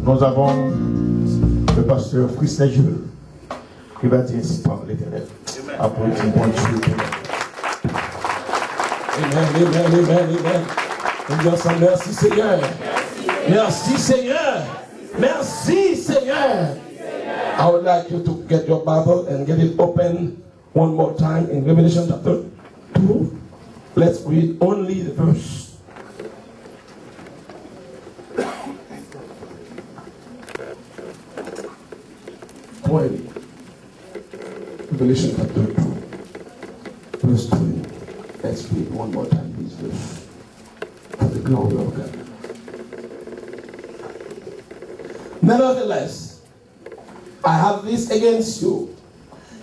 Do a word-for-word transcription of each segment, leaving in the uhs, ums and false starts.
Nous avons le pasteur Christian Jules qui va dire ainsi parle l'Éternel. Applaudissons pour Dieu. Amen, amen, amen, amen. On dit ensemble, merci Seigneur. Merci Seigneur. Merci Seigneur. I would like you to get your Bible and get it open one more time in Revelation chapter two. Let's read only the verse twenty. Revelation chapter two, verse twenty. Let's read one more time this verse for the glory of God. Nevertheless, I have this against you.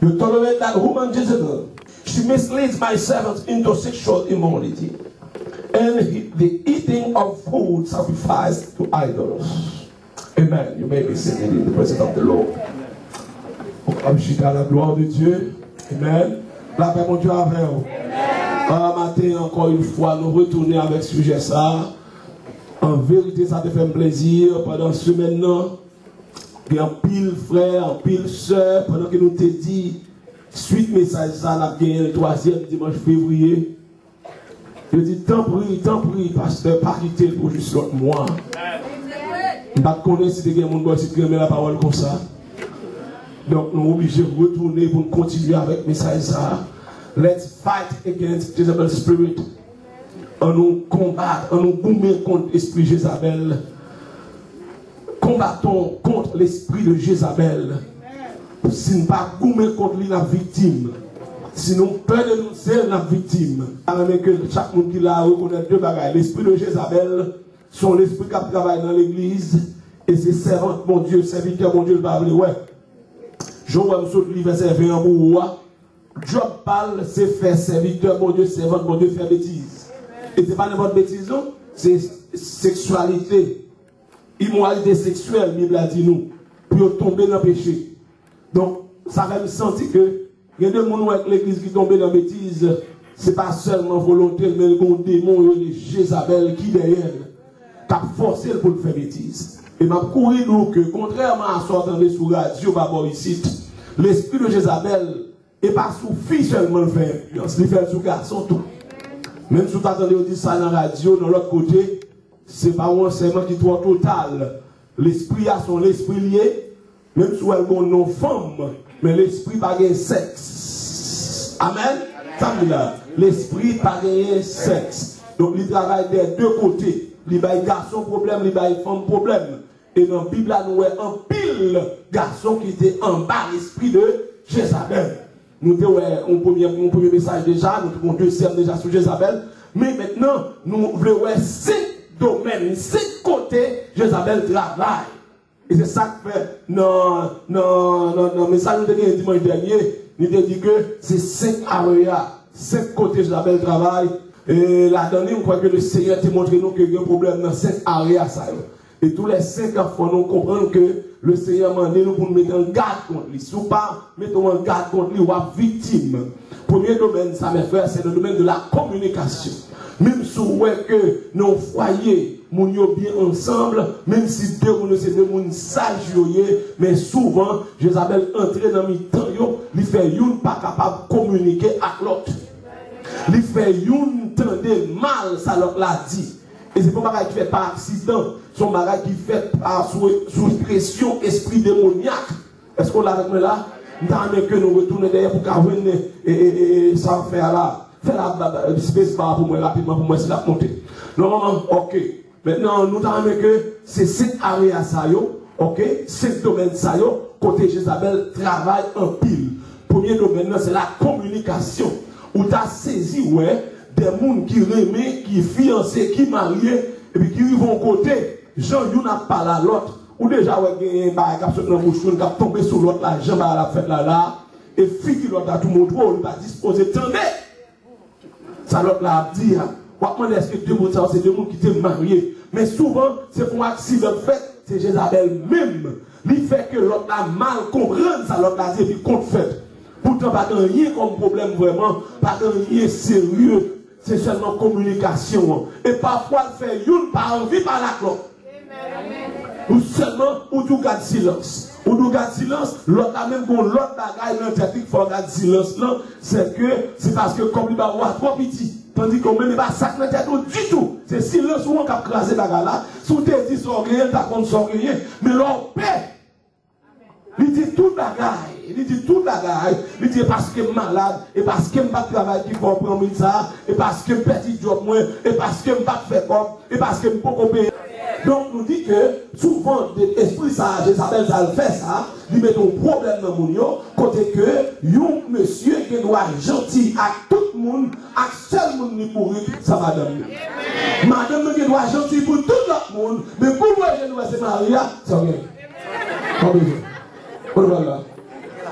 You tolerate that woman Jezebel. She misleads my servants into sexual immorality and the eating of food sacrificed to idols. Amen. You may be seated in the presence of the Lord. Ou kab chita nan glwa de Dye. Amen. Lapè Bondye avè w. A, maten, ankò yon fwa, nou retounen avèk sijè sa a. An verite, sa te fè m plezi pandan semèn nan. Gen anpil frè, anpil sè, pandan ke nou te di, swit mesaj sa, n ap genyen l twazyèm dimanch fevriye. Yo di, tanpri, tanpri, pastè, pa kite l pou jis lòt mwa. M pa t konnen si te gen moun bò isit ki renmen lapawòl konsa. Donk, nou oblije retounen pou n kontinye avèk mesaj sa a. Let's fight against Jezebel spirit. Ann nou konbat, ann nou goumen kont espri Jezabèl. Combattons contre l'esprit de Jézabèl. Si n pa goumen kont li, n ap viktim. Si nou pè denonse l, n ap viktim. Mwen renmen ke chak moun ki la a rekonèt de bagay. Lespri de Jezabèl se yon lespri k ap travay nan legliz, e se sèvant Bondye, sèvitè Bondye, l pa vle wè. Jan w wè m sot li vèsè ven an pou ou a, djòb pa l, se fè sèvitè Bondye, sèvant Bondye fè betiz. E se pa nenpòt betiz, non. Se seksyalite, imoralite seksyèl, Bib la di nou, pou yo tonbe nan peche. Donk, sa fè m santi ke gen de moun ou wè k legliz ki tonbe nan betiz, se pa sèlman volonte l, men gen yon demon yo rele Jezabèl ki dèyè l, k ap fòse l pou l fè betiz. E m ap kouri di w ke, kontrèman a sa w tande sou radyo pa bò isit, lespri de Jezabèl, e pa sou fi sèlman l fè enfliyans, li fè l sou gason tou. Menm si w ta tande yo di sa nan radyo, nan lòt kote, se pa yon ansèyman ki twò total. Lespri a se yon lespri l ye, menm si w wè l gen yon non fanm, men lespri pa gen sèks. Amèn? Sa m di la, lespri pa genyen sèks. Donk, li travay dè de kote. Li bay gason pwoblèm, li bay fanm pwoblèm. E nan Bib la, nou wè anpil gason ki te anba lespri de Jezabèl. Nou te wè yon premye, yon premye mesaj deja, nou te gen yon dezyèm deja sou Jezabèl. Men mentnan, nou vle wè senk domèn, senk kote Jezabèl travay. E se sa k fè nan, nan, nan, nan mesaj nou te genyen dimanch dènye, nou te di ke se senk area, senk kote Jezabèl travay. E ladan li, m kwè ke le Senyè te montre nou ke gen pwoblèm nan senk area sa yo. E tou lè senk an fò nou konprann ke le Senyè mande nou pou nou mete an gad kont li. Si w pa mete w an gad kont li, w ap viktim. Premye domèn sa, mes frères, c'est le domaine de la communication. Menm si w wè ke nan yon fwaye, moun yo byen ansanm, menm si de moun yo se de moun saj yo ye, men souvan, Jezabèl antre nan mitan yo, li fè youn pa kapab kominike ak lòt. Li fè youn tande mal sa lòt la di. E se pa yon bagay ki fèt pa aksidan, se yon bagay ki fèt pa sou, sou presyon espri demonyak. Èske w la avèk mwen la? M ta renmen ke nou retounen dèyè pou ka jwenn, e, e, e, e, sa w fè a la. Fè la, ba, ba, space bar pou mwen rapidman pou mwen si l ap monte. Non, non, non, ok. Mentnan, nou ta renmen ke se senk area sa yo, ok, senk domèn sa yo, kote Jezabèl travay anpil. Premye domèn nan, se la kominikasyon. Ou ta sezi wè de moun ki renmen, ki fiyanse, ki marye, epi ki rive yon kote, jan youn ap pale a lòt, ou deja wè gen bagay k ap sot nan bouch youn, k ap tonbe sou lòt la, jan bagay la ap fèt la, la, e figi lòt la tou montre w, li pa dispoze tande sa lòt la ap di a. W ap mande èske de moun sa yo se de moun ki te marye. Men souvan, se pou yon aksidan k fèt, se Jezabèl menm. Li fè ke lòt la mal konprann sa lòt la di epi kont fèt. Poutan pa gen anyen kòm pwoblèm vrèman, pa gen anyen serye. Se sèlman kominikasyon an. E pafwa l fè youn pa anvi pale ak lòt. Ou sèlman, ou di w gad silans. Ou di w gad silans, lòt la menm gon lòt bagay nan tèt li k fè w gad silans lan, se ke, se paske kòb li ba w a twò piti. Tandike w menm, e pa sa k nan tèt ou ditou. Se silans ou an k ap kraze bagay la. Si w te di sa w genyen, l ta konn sa w genyen. Men lè w pè, li di tout bagay. Li di tout bagay. Li di, e paske m malad, e paske m pa t travay ki fè w pran min sa, e paske m pèdi djòb mwen, e paske m pa t fè kòb, e paske m poko peye. Donk, nou di ke souvan, de espri sa, Jezabèl sa, l fè sa, li mete yon pwoblèm nan moun yo, kote ke yon mesye gen dwa janti ak tout moun, ak sèl moun li bourik, sa madanm li. Madanm nan gen dwa janti pou tout lòt moun, men kou l wè je l wè se mari a, sa w gen. Pa bezwen. Ou pral la.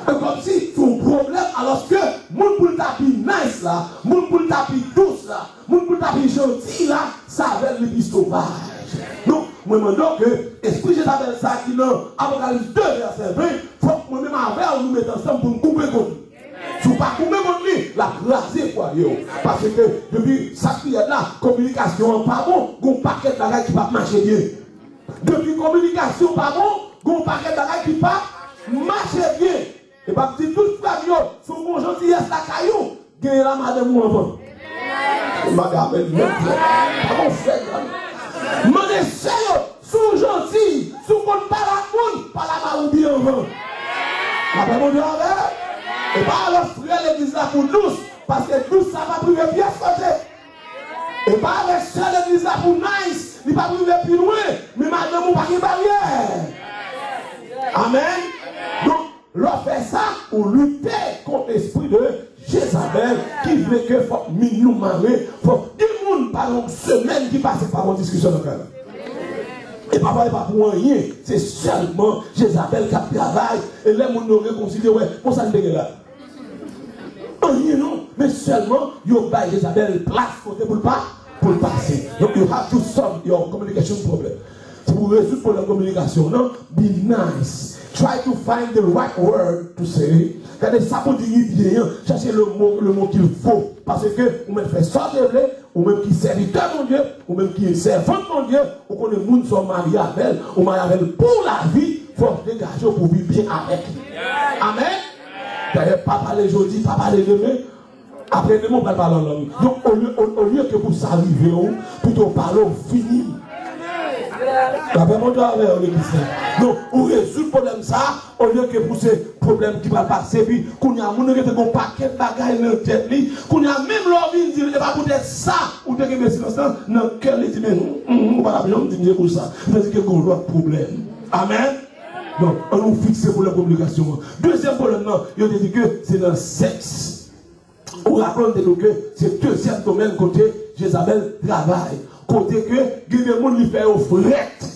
E kòmsi se yon pwoblèm, alòske moun pou l ta pi nice la, moun pou l ta pi dous la, moun pou l ta pi janti la, se avè l li pi sovaj. Donk, mwen mande w ke espri Jezabèl sa ki nan Apokalips de vèsè ven, fòk mwen menm avè w nou met ansanm pou n koupe kont li. Si w pa koupe kont li, l ap kraze fwaye w. Paske depi sa k pi rèd la, kominikasyon an pa bon, gon pakèt bagay ki p ap mache byen. Depi kominikasyon pa bon, gon pakèt bagay ki p ap mache byen. E p ap di tout frè m yo, si w gon jantiyès lakay ou, genyen la madanm ou anvan. Madanm, men, men, men, pa gon frè, mande sè yo, si w janti, si w konn pale ak moun, pale ak mari w byen anvan. Lapè Bondye avè w. E pa alò frè legliz la pou dous, paske dous sa p ap rive pyès kote. E pa avèk sè legliz la pou nice, li p ap rive pi lwen, men madanm ou pa gen baryè. Amèn. Donk, lè w fè sa, ou lite kont espri de Jezabèl ki vle ke fòk min nou mare, fòk gen moun pa yon semèn ki pase pa yon diskisyon nan kay la. E pafwa, e pa pou anyen, se sèlman Jezabèl k ap travay, e lè moun yo rekonsilye, wè, bon sa n te gen la. Anyen non, men sèlman yo bay Jezabèl plas kote pou l pa, pou l pase. Donk, you have to solve your communication problem. Se pou rezoud pwoblèm kominikasyon w nan, be nice. Try to find the right word to say. Gade sa pou di li byen an, chache le mot, le mot qu'il faut. Paske ou mèt fè sa w te vle, ou menm ki sèvitè Bondye, ou menm ki sèvant Bondye, ou konnen moun sa w marye avè l, ou marye avè l pou lavi, fò w degaje w pou w viv byen avèk li. Amèn. Dayè, pa pale jodi, pa pale demen. Apre demen, w pral pale an lang. Donk, olye, o- olye ke pou sa rive w, pito w pale w fini. Lapè Bondye avè w, legliz la. Donk, ou rezoud pwoblèm sa, olye ke pou se pwoblèm ki pral pase, epi kounye a, moun nan gentan gon pakèt bagay nan tèt li. Kounye a, menm lè w vin di l, e pa poutèt sa, ou te kenbe silans lan, nan kè l, li di, men, hum, hum, ou pa t ap janm di m se pou sa. Sa vle di ke gon lòt pwoblèm. Amèn. Donk, ann nou fikse pwoblèm kominikasyon an. Dezyèm pwoblèm nan, yo te di ke se nan sèks. Ou raple w, m te di w ke se dezyèm domèn kote Jezabèl travay. Kote ke gen de moun li fè yo frèt.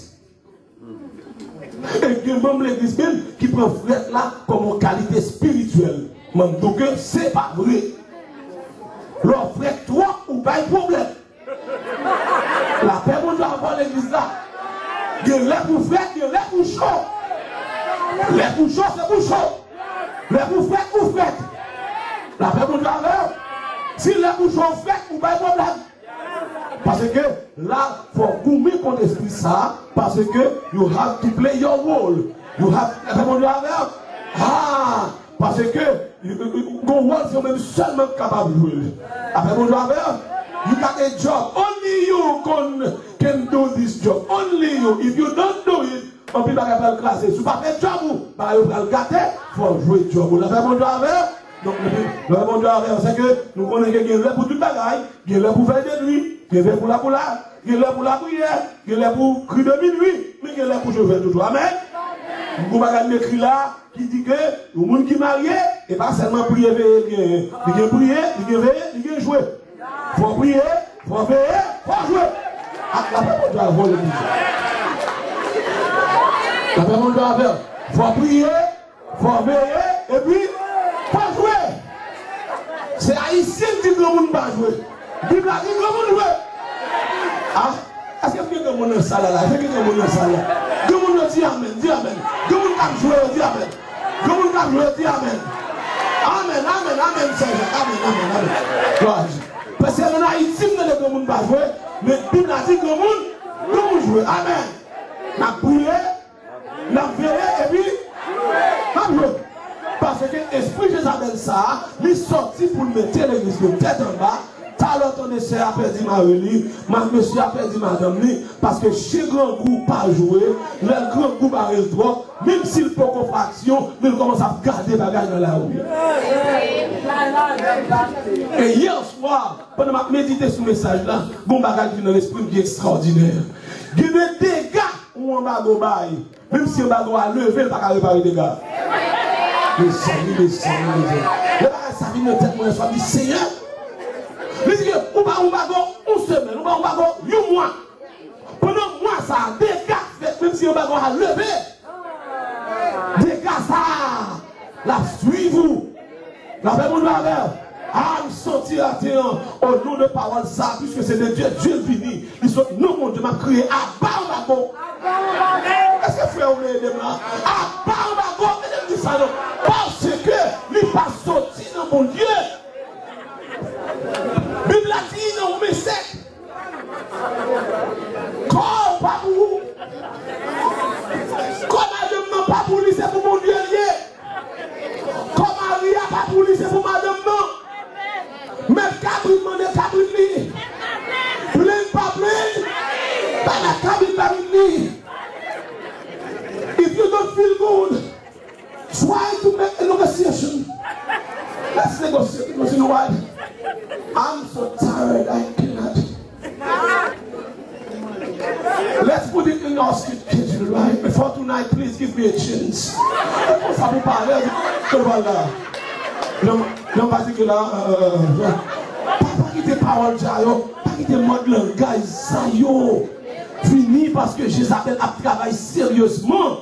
E gen manm legliz menm ki pran frèt la kòm yon kalite espirityèl. M ap di w ke se pa vre. Lè w frèt twòp, ou bay pwoblèm. Lapè Bondye avè w legliz la. Gen lè pou frèt, gen lè pou cho. Lè pou cho, se pou cho. Lè pou frèt, ou frèt. Lapè Bondye avè w. Si lè pou cho, ou frèt, ou bay pwoblèm. Paske la, fò w goumen kont espri sa, paske you have to play your role. You have, lapè Bondye avè w. Ah! Paske gon wòl se ou menm sèlman k kapab jwe l. Lapè Bondye avè w. You got a job. Only you can, can do this job. Only you. If you don't do it, anpil bagay pral kraze. Si w pa fè djòb ou, bagay yo pral gate. Fò w jwe djòb ou. Lapè Bondye avè w. Donk, lapè Bondye avè w. Se ke nou konnen ke gen lè pou tout bagay. Gen lè pou fè de nwi. Gen lè pou lapoula. Gen lè pou lapriyè. Gen lè pou kri de minwi. Men gen lè pou jwe vè toutou. Amèn. Gon bagay m ekri la. Ki di ke yon moun ki marye, e pa sèlman priye, veye l genyen. Li gen priye, li gen veye, li gen jwe. Fò priye, fò veye, fò jwe. Ak lapè Bondye avè w legliz. Lapè Bondye avè w. Fò priye, fò veye, epi fò jwe. Se Ayisyen ki di granmoun pa jwe. Bib la di granmoun jwe. Ah, èske m gen granmoun nan sal la la? Èske gen granmoun nan sal la? Granmoun yo di amèn, di amèn. Granmoun k ap jwe yo di amèn. Granmoun k ap jwe yo di amèn. Amèn, amèn, amèn, sè Jacques. Amèn, amèn, amèn. Glwa a Dye. Paske ann Ayiti, m tande granmoun pa jwe, men Bib la di granmoun, granmoun jwe. Amèn. N ap priye, N ap veye epi n ap jwe. Paske espri Jezabèl sa a, li sòti pou l mete legliz nou tèt anba. Talè w tande sè a pèdi mari li, ma-, mesye a pèdi madanm li, paske chen grangou pa jwe, lè l grangou ba rès dwòg, menm si l poko fè aksyon, men l kòmanse ap gade bagay nan lari. E yè swa, pandan m ap medite sou mesaj la, gon bagay ki vin nan lespri m ki ekstraòdinè. Gen de dega yon anbago bay. Menm si anbago a leve, l pa ka repare dega. Mezanmi, mezanmi, mezanmi. Lè bagay sa vin nan tèt mwen, yè swa, m di, Senyè, li di ke ou ba anbago yon semèn, ou ba anbago yon mwa. Pandan mwa sa a, dega fèt, menm si anbago a leve. Dega sa a, l ap swiv ou. Lapè Bondye avè w. A, m santi atè an, o non de pawòl sa, piske se de Dye, Dye vini. Li sot non Bondye, m ap kriye, aba anbago. Èske frè ou vle ede m la? Aba anbago, ede m di sa non. Paske li pa soti nan Bondye. Bib la di nan Women sèt, kò w pa pou ou. Kò madanm nan pa pou li, se pou Bondye l ye. Kò mari a pa pou li, se pou madanm nan. Mèt kabrit mande kabrit li. Plenn pa plenn, pa mèt kabrit kabrit li. If you don't feel good, try to make a negotiation. Let's negotiate because you know what? I'm so tired, I cannot. Let's put it in our schedule, right? For tonight, please give me a chance. E konsa pou pale, ke l pral la. Non, non, pa di ke la, euh, pa, pa kite pawòl sa yo, pa kite mòd langaj sa yo vini, paske Jezabèl ap travay seryezman.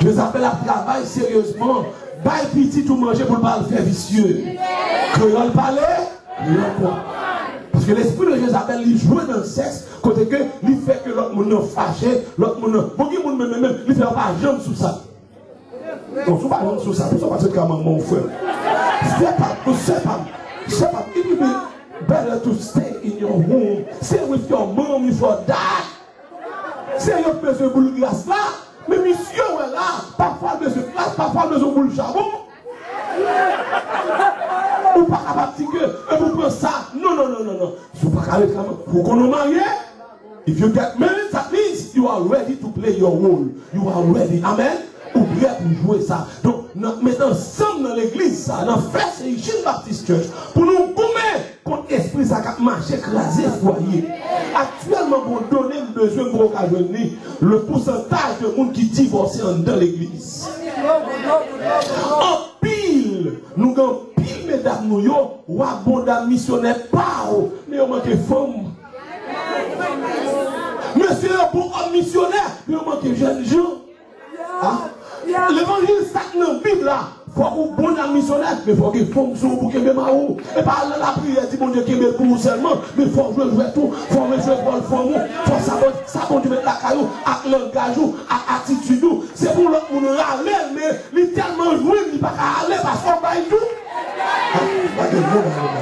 Jezabèl ap travay seryezman. Bay pitit ou manje pou l pa al fè visye. Kreyòl pale, kreyòl konprann. Paske lespri de Jezabèl, li jwe nan sèks, kote ke li fè ke lòt moun nan fache, lòt moun nan. Bon, gen moun menm, menm, menm, li fè yo pa janm sou sa. Bon, si w pa janm sou sa, pou sa w pa sot ka manman w, frè m. Sè pa m, sè pa m, sè pa m, it will be better to stay in your home. Stay with your mom, with your dad. Se yo k bezwen boul gras la, men misye wè la, pafwa l bezwen gras, pafwa l bezwen boul chabon. Ou pa kapab di ke, e pou pran sa. Non, non, non, non, non. Si w pa ka ret la, ou konnen w marye. If you get married, that means you are ready to play your role. You are ready. Amen. Ou prè pou jwe sa. Donk, n ap met ansanm nan legliz sa, n ap fè Seychelles Baptist Church pou nou goumen kont espri sa k ap mache kraze fwaye. Aktyèlman, bon, done m bezwen, m poko ka jwenn li. Le pousantaj de moun ki divòse anndan legliz. Anpil, nou gen anpil medam nou yo, w ap bon dam misyonè pa w, men yo manke fanm. Mesye yo bon kòm misyonè, men yo manke jènjan. A? Levanjil sa k nan Bib la, fòk ou bon nan misyonè, men fòk gen fanm sou ou pou kenbe mari w. E pa al nan lapriyè di Bondye kenbe l pou ou sèlman, men fò w jwe jwèt ou, fò w jwe vòl fanm ou, fò sa bon, sa Bondye met lakay ou, ak langaj ou, ak atitid ou. Se pou lòt moun rale l, men li tèlman jwenn, li pa ka ale paske w bay tou. A, pa gen mo, pa gen mo.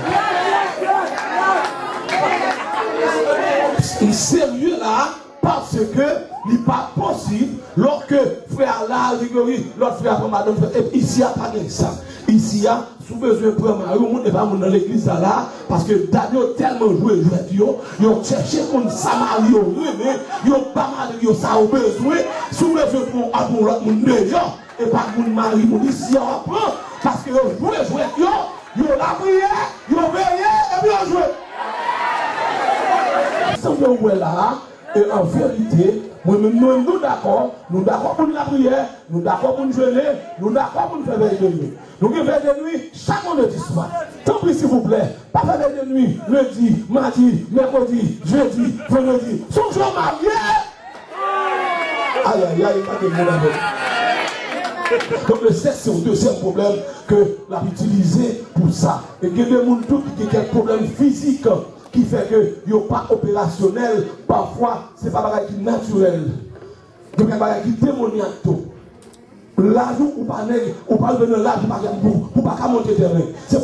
M serye la. Paske li pa posib, lòske frè a la, Grigori, lòt frè a pran madanm, frè, epi isi a pa gen sa. Isi a, si w bezwen pran mari w, moun, e pa moun nan legliz sa la, paske dam yo tèlman jwe jwèt yo, yo chèche konn sa mari yo renmen, yo ba mari yo sa yo bezwen. Si w bezwen pran, al pran yon lòt moun deyò, e pa moun mari moun isi a w ap pran, paske yo jwe jwèt yo, yo lapriyè, yo veye, epi yo jwe. Sanble w wè la a, E an verite, mwen menm, nou menm, nou dakò, nou dakò pou n lapriyè, nou dakò pou n jene, nou dakò pou n fè vèy de nwi. Nou gen vèy de nwi chak vandredi swa. Tanpri, silvouplè, pa fè vèy de nwi lendi, madi, mèkredi, jedi, vandredi. Sonje w marye! Ayayay, pa gen moun avè m. Donk, le sèks se yon dezyèm pwoblèm ke l ap itilize pou sa. E gen de moun tou ki gen kèk pwoblèm fizik ki fè ke yo pa operasyonèl, pafwa, se pa bagay ki natirèl. Gen kèk bagay ki demonyak tou. Laj ou, ou pa nèg, ou pa rive nan laj ou pa gen pou, pou pa ka monte tèren. Se